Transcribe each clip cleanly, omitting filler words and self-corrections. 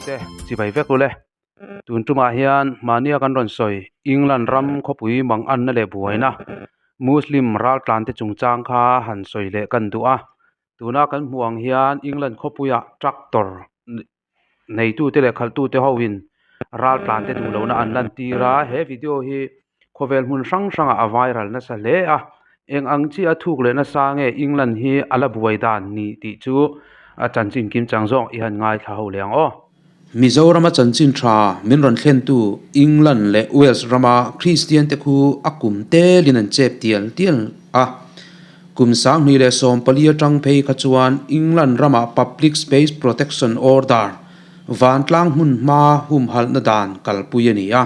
te chibai vek ule. Tun tumah hian mahnia kan rawn sawi England ram khawpui mang anna leh buaina Muslim raltlan te chungchang kha han sawi leh kan duh a. Tuna kan hmuh ang hian England khawpuiah tractor neitute leh khalhtute hoin raltlan te duh lohna an lantir a. He video hi khawvel hmun hrang hrangah a viral nasa hle a. Eng ang chiah a thuk leh nasa nge England hi a la buai dan ni tih chu a chanchin kim chang zawk i han ngaithla ho leh ang aw. Mizorama chanchin tha min rawn thlentu England leh Wales rama Kristian te khu a kum telin an chep tial tial a. Kum 2014 atang phei kha chuan England ramah Public Space Protection Order, vantlang hmun hma humhalhna dan kalpui a ni a.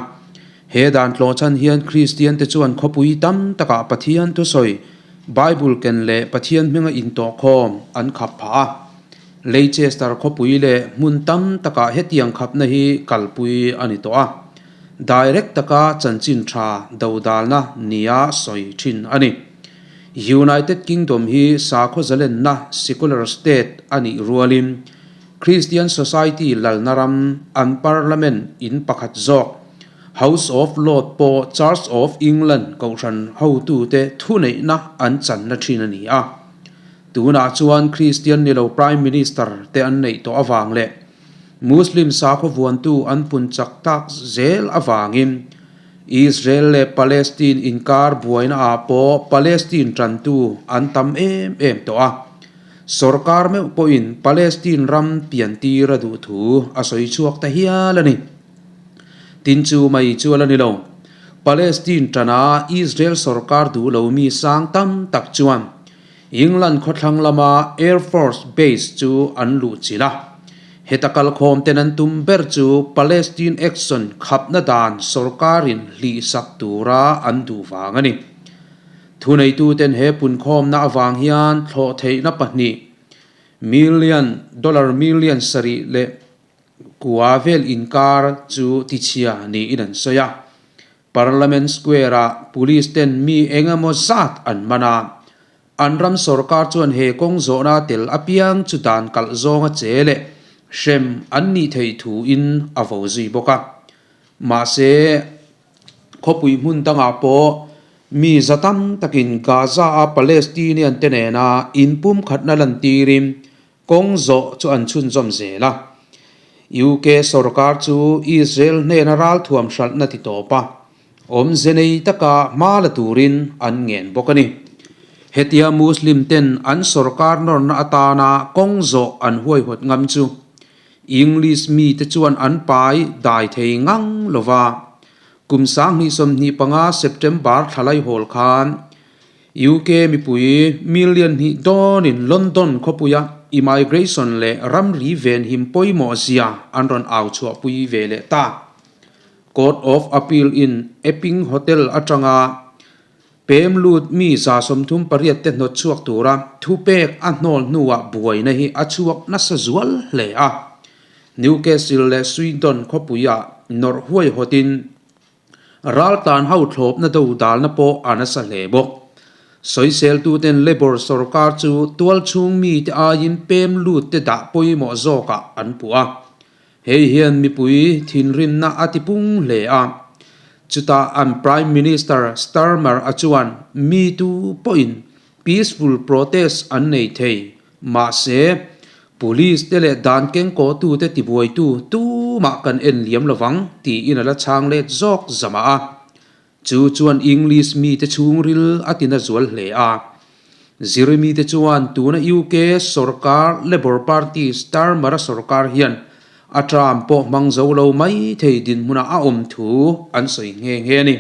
He dan tlawhchhan hian Kristian te chuan khawpui tam takah Pathian thusawi, Bible ken leh Pathian hminga intawhkhawm an khap phah a. Leicester khawpui leh hmun tam takah hetiang khapna hi kalpui a ni tawh a. Direct taka chanchin tha dodalna nia sawi thin a ni. United Kingdom hi sakhaw zalenna secular state a nih rualin Christian Society lalna ram an parliament in pakhat zawk House of Lord pawh Church of England kohhran hotute thuneihna an channa thin a ni a. Tunah chuan Christian ni lo Prime Minister te an neih tawh avang leh Muslim sakhaw vuantu an pun chak tak zel avangin Israel leh Palestine inkar buaina ah pawh Palestine tantu an tam em em tawh a. Sorkar meuh pawhin Palestine ram piantir a duh thu a sawi chhuak ta hial a ni. Tin chu mai chu a la ni lo. Palestine tana Israel sorkar duh lo mi sang tam tak chuan England khawthlang lama Air Force Base chu an luh chilh a. Heta kalkhawm ten an tum ber chu Palestine Action khapna dan sorkarin hlihsak tura an duh vang a ni. Thuneituten he punkhawmna avang hian thlawh theihna pahnih million dollar million sarih leh kua vel inkar chu tichhia niin an sawi a. Parliament Square-ah police ten mi eng emaw zat an man a, an ram sorkar chuan he kawng zawhna tel apiang chu dan kalh zawnga che leh hrem an nih theih thuin a vo zui bawk a. Mahse, khawpui hmun dangah pawh mi za tam takin Gaza-a Palestinian te nena inpumkhatna lantirin Kawng zawh chu an chhunzawm zel a. UK sorkar chu Israel hnena ralthuam hralhna ti tawp a, awmze nei taka hma la turin an ngen bawk a ni. Hetia Muslim ten an sorkar nawrna atana kawng zawh an huaihawt ngam chu English mite chuan an pai dai thei ngang lo va. Kum 2025 September thla laihawl khan UK mipui million hnih dawnin London khawpuia immigration leh ramri venhim pawimawh zia an rawn au chhuahpui ve leh ta. Court of Appeal in Epping Hotel atanga pem lut mi 38 te hnawt chhuak tura thupek a hnawl hnuah buaina hi a chhuak nasa zual hle a. Newcastle leh Swindon khawpuiah nawrh huaihawtin Raltlan ho thlawpna do dalna pawh a nasa hle bawk. Sawiseltuten Labour sorkar chu tualchhung mite aiin pem lutte dah pawimawh zawkah an puh a. Hei hian mipui thinrimna a tipung hle a. Chutah an Prime Minister Starmer a chuan mi tu pawhin peaceful protest an nei thei. Mahse, Police te leh dan kengkawhtute tibuaitu tumah kan en liam lovang tiin a la chhang let zawk zamah a. Chu chuan English mite chhungril a tina zual hle a. Zirmite chuan tuna UK sorkar Labour Party Starmer-a sorkar hian a term pawh hmang zo lo mai thei dinhmunah a awm thu an sawi nghe nghe a ni.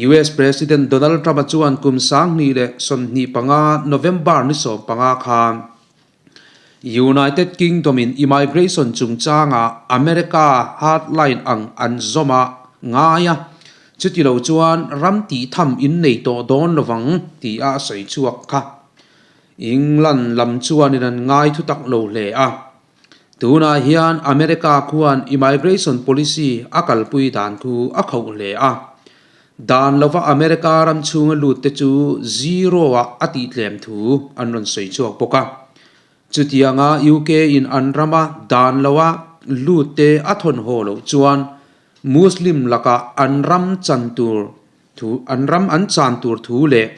US President Donald Trump-a chuan kum 2025 November ni 15 khan United Kingdom-in immigration chungchanga America hardline ang an zawm a ngai a, chuti lo chuan ram tih tham in nei tawh dawn lovang tih a sawi chhuak kha. England lam chuanin an ngai thutak lo hle a. Tunah hian America khuan immigration policy a kalpui dan khu a khauh hle a. Dan lova America ram chhunga lut te chu zero ah a tihtlem thu an rawn sawi chhuak bawk a. Chutianga UK in an rama dan loa lut te a thawn haw loh chuan Muslim lakah an ram chan tur thu an ram an chan tur thu leh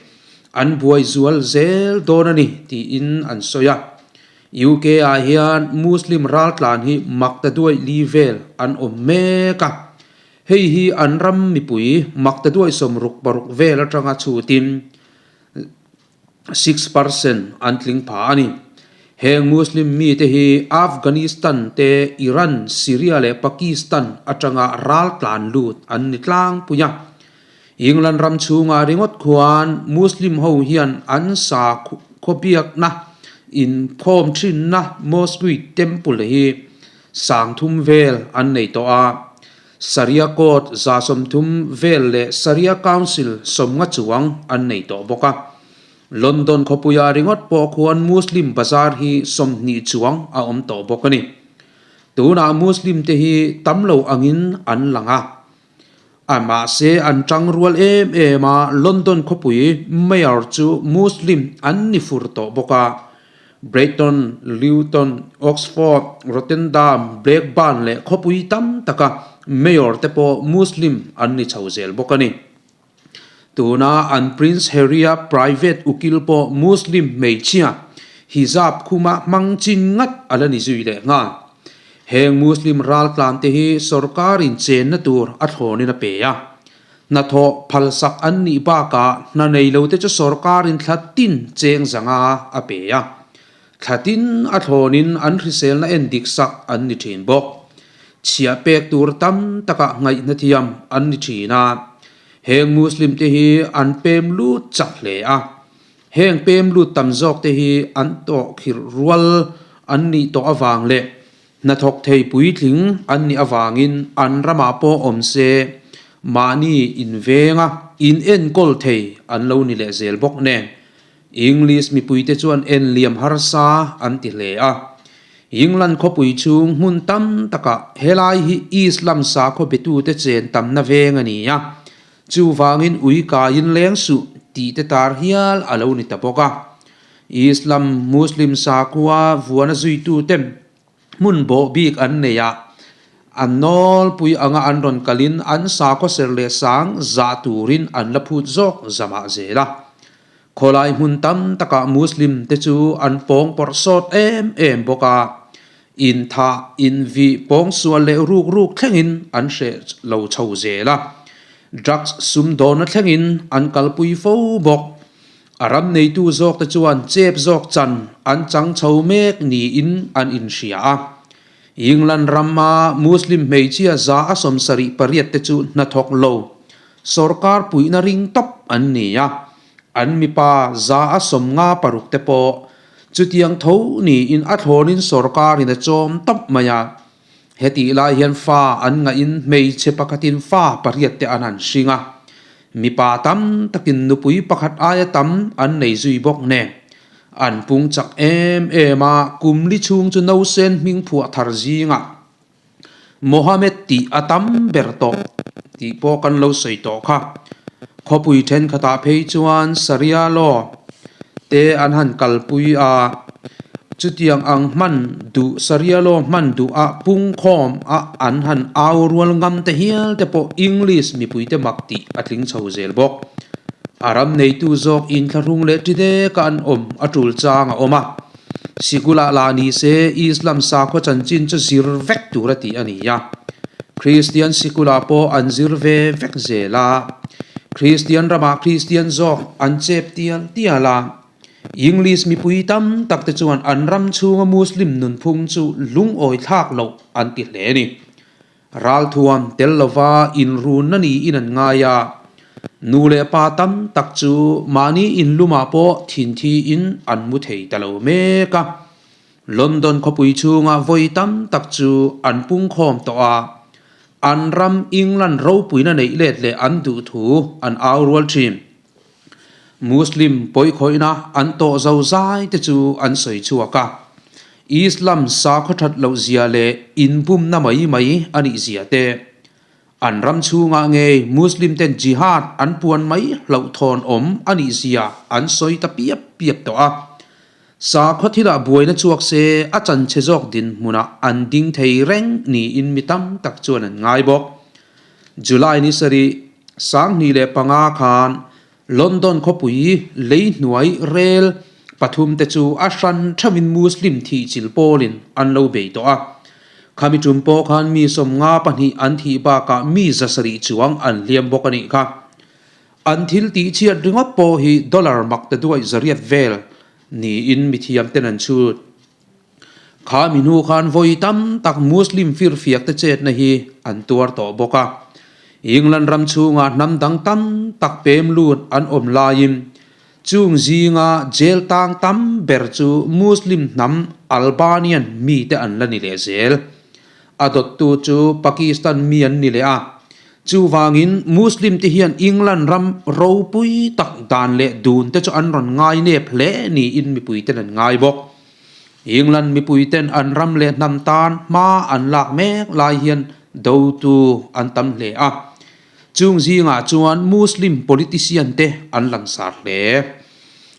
an buai zual zel dawn a ni tiin an sawi a. UK ah hian Muslim raltlan hi makta duaih li vel an awm mek a. Hei hi an ram mipui makta duaih 66 vel atanga chhutin 6% an tling pha a ni. Heng Muslim mite hi Afghanistan te, Iran, Syria leh Pakistan atanga raltlan lut an ni tlangpui a. England ram chhungah ringawt khuan Muslim ho hian an sa khawbiakna inkhawm thinna Mosque Temple hi 3000 vel an nei tawh a. Sharia Court 130 vel leh Sharia Council 50 chuang an nei tawh bawk a. London khawpuia ringawt pawh khuan Muslim bazar hi 20 chuang a awm tawh bawk a ni. Tunah Muslim te hi tam lo angin an lang a. A mahse an tang rual em em a, London khawpui Mayor chu Muslim an ni fur tawh bawk a. Brighton, Luton, Oxford, Rotterdam, Blackburn leh khawpui tam taka Mayor te pawh Muslim an ni chho zel bawk a ni. Tuna an Prince Harry-a private ukil pawh Muslim hmeichhia hijab khuma hmang chin ngat a la ni zui leh nghal. Heng Muslim raltlan te hi sorkarin chenna tur a thlawnin a pe a. Hnathawh phalsak an nih bakah hna nei lote chu sorkarin thla tin cheng zanga a pe a. Thla tin a thlawnin an hriselna en dik sak an ni thin bawk. Chhiah pek tur tam takah ngaihna thiam an ni thin a. Heng Muslim te hi an pem lut chak hle a. Heng pem lut tam zawk te hi an tawh khirh rual an nih tawh avang leh Hnathawk thei puitling an nih avangin an ramah pawh awm se, mahni invenga inenkawl thei an lo ni leh zel bawk nen. English mipuite chuan enliam harsa an ti hle a. England khawpui chhung hmun tam takah helai hi Islam sakhaw betute chen tamna veng a ni a, chuvangin ui kaiin leng suh tih te tar hial a lo ni ta bawk a. Islam, Muslim sakhua vuana zuitute hmun bawh bik an nei a, an nawlpui anga an rawn kalin an sakhaw ser leh sang zah turin an la phut zawk zamah zel a. Khawlai hmun tam takah Muslim te chu an pawng pawrh sawt em em bawk a, inthah, invih, pawngsual leh ruk ruk thlengin an hreh lo chho zel a, drugs sumdawnna thlengin an kalpui fo bawk. A ram neitu zawkte chuan chep zawk chan an chang chho mek niin an inhria a. England rama Muslim hmeichhia 78 te chu hnathawk lo, sorkar puihna ring tawp an ni a. An mipa 56 te pawh chutiang tho niin a thlawnin sorkarin a chawm tawp mai a. Hetih lai hian fa an ngahin hmeichhe pakhatin fa pariat te an han hring a, mipa tam takin nupui pakhat aia tam an nei zui bawk nen. An pung chak em em a, kum li chhung chu nausen hming phuah thar zingah Mohammed tih a tam ber tawh tih pawh kan lo sawi tawh kha. Khawpui thenkhatah phei chuan Sharia law te an han kalpui a. Chutiang ang hman duh Sharia law hman duh a pungkhawm a an han au rual ngam te hial te pawh English mipui te mak tih a tling chho zel bawk. A ram neitu zawk inthlahrung leh ṭi deka an awm a ṭul chang a awm a. Sikula lah ni se Islam sakhaw chanchin chu zir vek tur a tih a ni a. Kristian sikula pawh an zir ve vek zel a. Kristian ramah Kristian zawk an chep tial tial a. English mipui tam tak te chuan an ram chhunga Muslim nunphung chu lungawi thlak loh an ti hle a ni. Ralthuam tel lova inrunna niin an ngai a, nu leh pa tam tak chu mahni inlumah pawh thinthi in an mu thei ta lo mek a. London khawpui chhunga vawi tam tak chu an pungkhawm tawh a, an ram England ropuina neih let leh an duh thu an au rual thin. Muslim pawikhawihna an tawh zo zai te chu an sawi chhuak a, Islam sakhaw that loh zia leh inbumna mai mai a nih zia te, an ram chhungah ngei Muslim ten jihad an puan mai hlauhthawn awm a nih zia an sawi ta piap piap tawh a. Sakhaw thilah buaina chhuak se a chanchhe zawk dinhmunah an ding thei reng niin mi tam tak chuan an ngai bawk. July ni sarih, 2005 khan London khawpui lei hnuai rel pathum te chu a hran theuhin Muslim thihchilh pawlin an lo bei tawh a. Khami tum pawh khan mi 52 an thih bakah mi 700 chuang an hliam bawk a nih kha. An thil tih chhiat ringawt pawh hi dollar mak te duaih 800 vel niin mithiam ten an chhut. Kha mi hnu khan vawi tam tak Muslim firfiak te chetna hi an tuar tawh bawk a. England ram chhungah hnam dang tam tak pem lut an awm laiin chung zinga jail tang tam ber chu Muslim hnam Albanian mite an la ni leh zel. A dawttu chu Pakistan mi an ni leh a. Chuvangin Muslim te hian England ram ropui tak dan leh dun te chu an rawn ngai nep hle niin mipui ten an ngai bawk. England mipui ten an ram leh hnam tan hma an lak mek lai hian dotu an tam hle a. Chung zingah chuan Muslim politician te an langsar hle.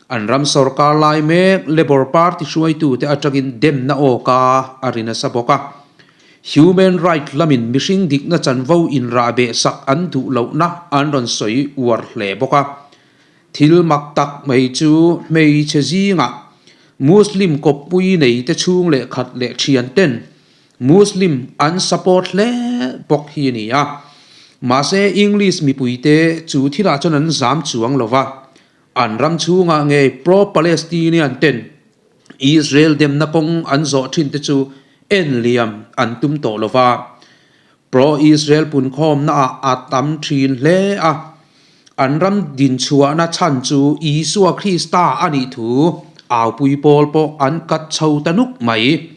An ram sorkar lai mek Labour Party hruaitute atangin demna awka a ri nasa bawk a. Human right lamin mihring dikna chanvo inrahbeh sak an duh lohna an rawn sawi uar hle bawk a. Thil mak tak mai chu hmeichhe zingah Muslim kawppui nei te chhung leh khat leh thian ten Muslim an support hle bawk hi a ni a. Mahse English mipui te chu thilah chuan an zam chuang lo va, an ram chhungah ngei pro-Palestinian ten Israel demna kawng an zawh thin te chu en liam an tum tawh lo va. Pro-Israel punkhawmna ah a tam thin hle a, an ram dinchhuahna chhan chu Isua Krista a nih thu aupui pawl pawh an kat chho ta nuk mai.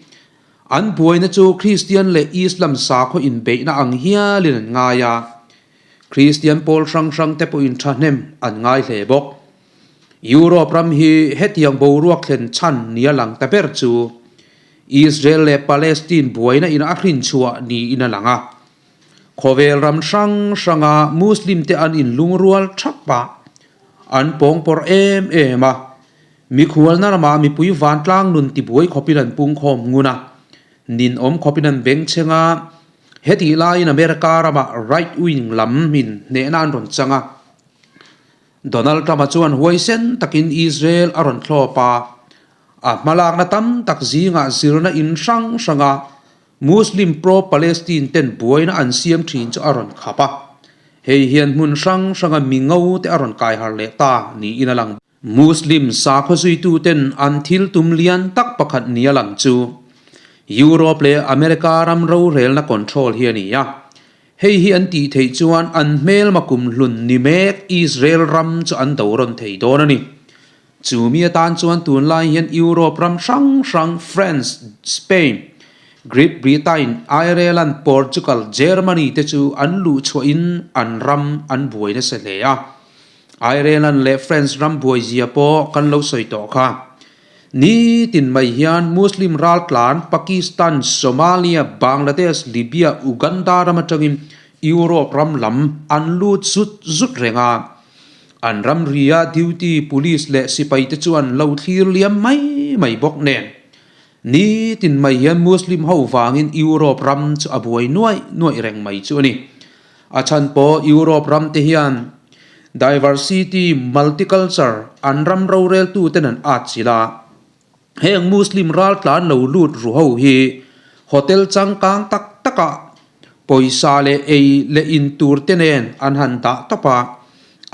An buaina chu Kristian leh Islam sakhaw inbeihna ang hialin an ngai a, Kristian pawl hrang hrang te pawhin thahnem an ngai hle bawk. Europe ram hi hetiang boruak thlen chhan nia lang ta ber chu Israel leh Palestine buaina in a hrinchhuah niin a lang a. Khawvel ram hrang hranga Muslim te an inlungrual thap a, an pawngpawrh em em a. Mikhualna ramah mipui vantlang nun tibuai khawpin an pungkhawm ngun a, ninawm khawpin an bengchheng a. Hetih laiin America ramah right wing lam in hnehna an rawn chang a. Donald Trump-a chuan huaisen takin Israel a rawn thlawp a, a hmalakna tam tak zingah zirna in hrang hranga Muslim pro-Palestine ten buaina an siam thin chu a rawn khap a, hei hian hmun hrang hranga mi ngo te a rawn kai har leh ta niin a lang. Muslim sakhaw zuitu ten an thil tum lian tak pakhat ni a lang chu Europe leh America ram rorelna control hi a ni a, Hei hi an tih theih chuan an hmelma kum hlun ni mek Israel ram chu an do rawn thei dawn a ni. Chu mi atan chuan tunlai hian Europe ram hrang hrang France, Spain, Great Britain, Ireland, Portugal, Germany te chu an luh chhuahin an ram an buai nasa hle a. Ireland leh France ram buai zia pawh kan lo sawi tawh kha. Ni tin mai hian Muslim raltlan Pakistan, Somalia, Bangladesh, Libya, Uganda ram atangin Europe ram lam an lut zut zut reng a. An ramria duty police leh sipai te chuan lo thlir liam mai mai bawk nen. Ni tin mai hian Muslim ho vangin Europe ram chu a buai nuaih nuaih reng mai chu a ni. A chhan pawh Europe ram te hian diversity, multiculture an ram roreltu ten an at chilh a. Heng Muslim raltlan lo lut ru ho hi hotel changkang tak takah pawisa leh ei leh in tur te nen an han dah tawp a,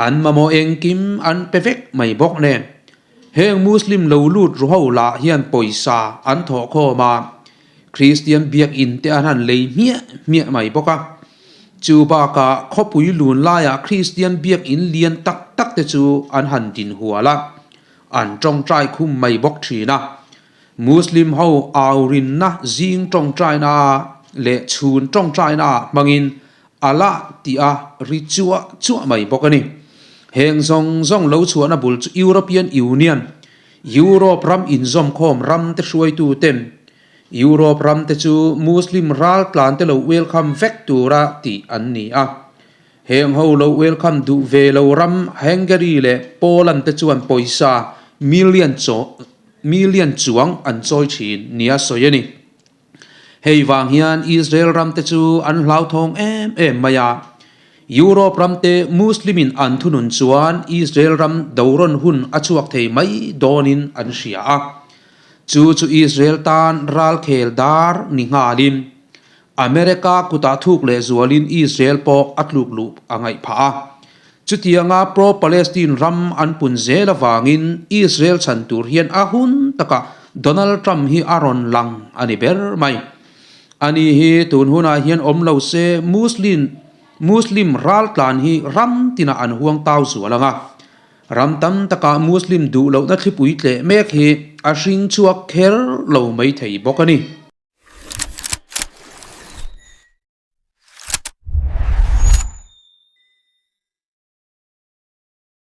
an mamawh engkim an pe vek mai bawk nen. Heng Muslim lo lut ru ho lah hian pawisa an thawh khawm a, Kristian biakinn te an han lei hmiah hmiah mai bawk a. Chu bakah khawpui lun laiah Kristian biakinn lian tak tak te chu an han din hual a, an tawngtai khum mai bawk thin a. Muslim ho aurinna zing tawngtaina leh chhun tawngtaina hmangin Allah tih a ri chuah chuah mai bawk a ni. Heng zawng zawng lo chhuahna bul chu European Union, Europe ram inzawmkhawm ram te hruaitu ten Europe ram te chu Muslim raltlan te lo welcome vek tura tih an ni a. Heng ho lo welcome duh ve lo ram Hungary leh Poland te chuan pawisa million chaw. million chuang an chawi thin nia sawi a ni. Hei vang hian Israel ramte chu an hlauthawng em em mai a. Europe ramte Muslim-in an thunun chuan Israel ram dorawn hun a chhuak thei mai dawnin an hria a. Chu chu Israel tan ralkhel dar ni nghalin America kutah thuk leh zualin Israel pawh a tluk luh a ngaih phah a. Chutianga pro-Palestine ram an pun zel avangin Israel chhan tur hian a hun takah Donald Trump hi a rawn lang a ni ber mai. Ani hi tun hunah hian awm lo se Muslim Muslim raltlan hi ram tinah an huang tau zual ang a. Ram tam takah Muslim duh lohna thlipui tleh mek hi a hring chhuak kher lo mai thei bawk a ni.